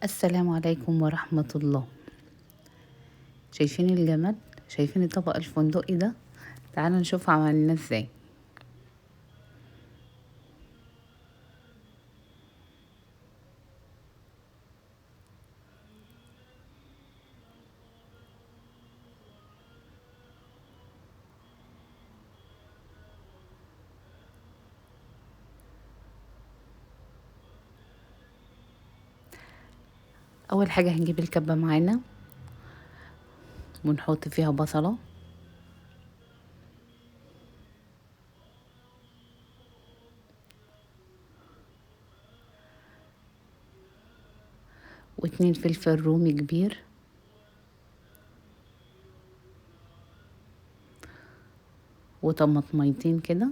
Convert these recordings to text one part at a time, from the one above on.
السلام عليكم ورحمة الله. شايفين الجمال؟ شايفين الطبق الفندقي ده؟ تعالوا نشوف عملناه ازاي. اول حاجة هنجيب الكبة معانا ونحط فيها بصلة، و2 فلفل رومي كبير، وطماطميتين كده،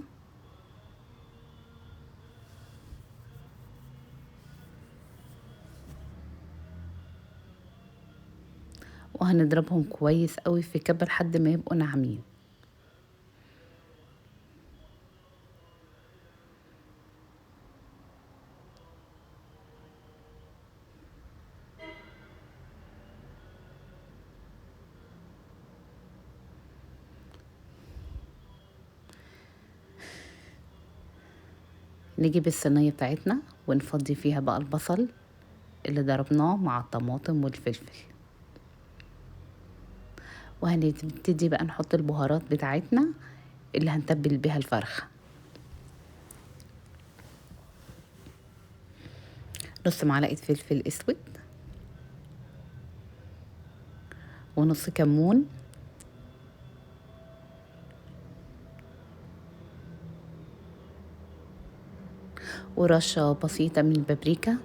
وهنضربهم كويس قوي في كبة لحد ما يبقوا ناعمين. نجيب الصينية بتاعتنا ونفضي فيها بقى البصل اللي ضربناه مع الطماطم والفلفل، وهنبتدي بقى نحط البهارات بتاعتنا اللي هنتبل بيها الفرخة. نص معلقة فلفل اسود، ونص كمون، ورشة بسيطة من البابريكا،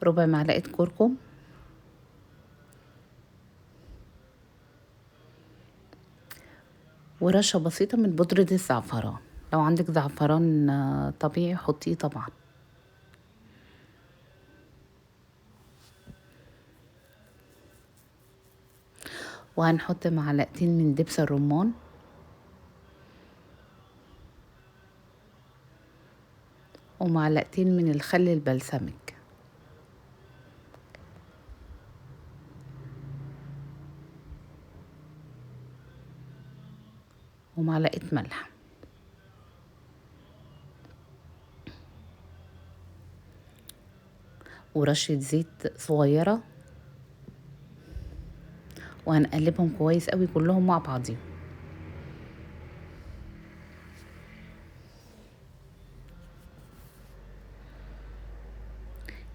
ربع معلقة كركم، ورشة بسيطة من بودرة الزعفران. لو عندك زعفران طبيعي حطيه طبعا. وهنحط معلقتين من دبس الرمان، ومعلقتين من الخل البلسمك، ومعلقة ملح. ورشة زيت صغيرة، وهنقلبهم كويس قوي كلهم مع بعضهم.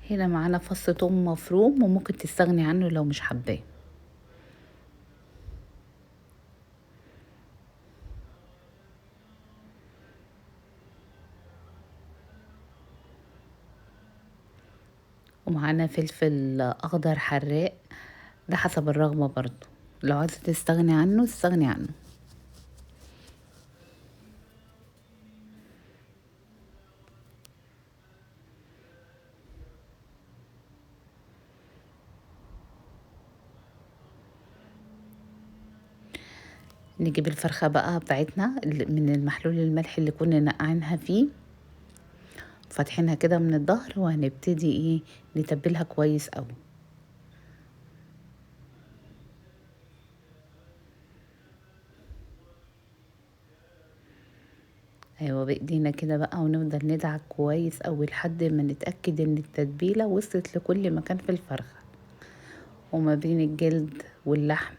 هنا معانا فص ثوم مفروم، وممكن تستغني عنه لو مش حباه. ومعانا فلفل اخضر حراق، ده حسب الرغبة برضو، لو عايزة تستغني عنه استغني عنه. نجيب الفرخة بقى بتاعتنا من المحلول الملح اللي كنا نقعينها فيه، فاتحينها كده من الظهر، وهنبتدي نتبلها كويس قوي. ايوه بايدينا كده بقى، ونفضل ندعك كويس قوي لحد ما نتاكد ان التتبيله وصلت لكل مكان في الفرخه وما بين الجلد واللحم.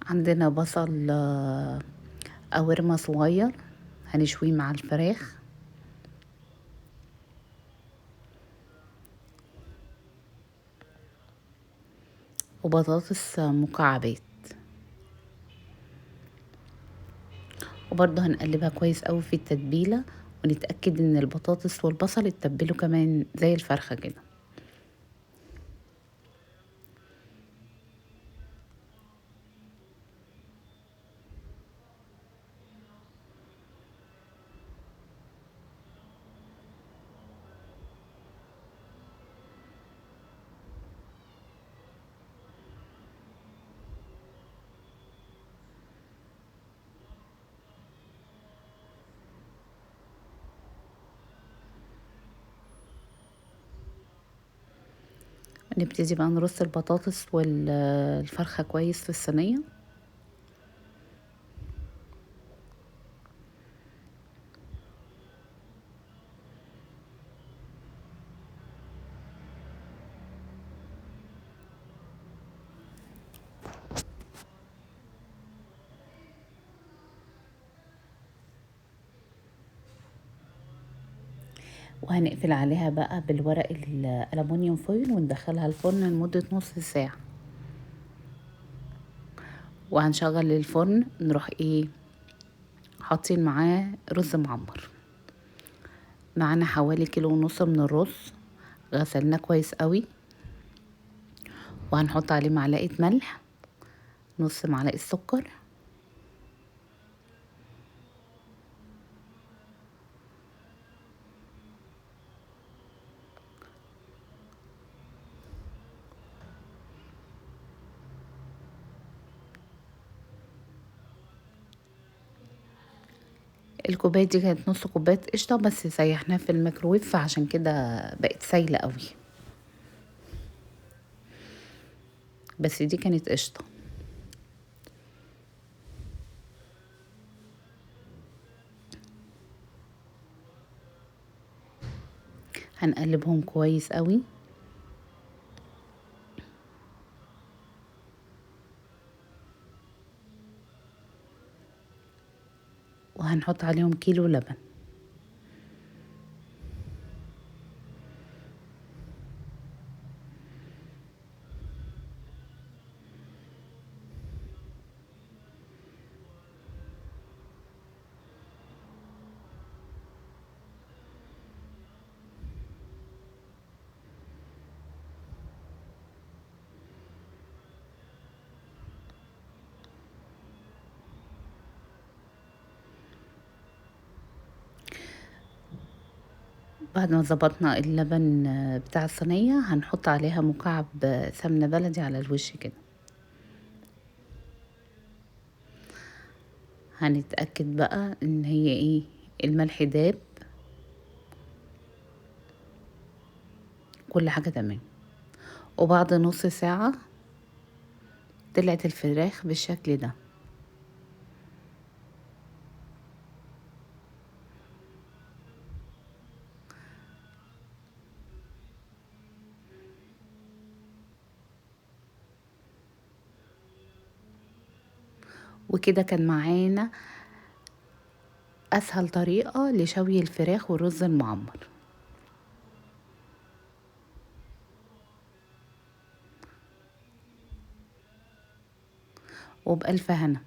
عندنا بصل قورمة صغير هنشويه مع الفراخ، وبطاطس مكعبات، وبرضه هنقلبها كويس قوي في التتبيلة، ونتأكد ان البطاطس والبصل اتبلوا كمان زي الفرخة كده. نبتدي بقى نرص البطاطس والفرخة كويس في الصينية. وهنقفل عليها بقى بالورق الألمونيوم فويل وندخلها الفرن لمدة نص ساعة. وهنشغل الفرن، نروح حاطين معاه رز معمر. معانا حوالي 1.5 كيلو من الرز، غسلناه كويس قوي. وهنحط عليه معلقة ملح، نص معلقة سكر، الكوباية دي كانت نص كوباية قشطة بس سيحناها في الميكروويف فعشان كده بقت سايلة قوي، بس دي كانت قشطة. هنقلبهم كويس قوي. وهنحط عليهم كيلو لبن. بعد ما ظبطنا اللبن بتاع الصينية هنحط عليها مكعب سمنة بلدي على الوش كده. هنتأكد بقى ان هي الملح داب، كل حاجة تمام. وبعد نص ساعة طلعت الفراخ بالشكل ده. وكده كان معانا أسهل طريقة لشوي الفراخ والرز المعمر. وبألف هنا.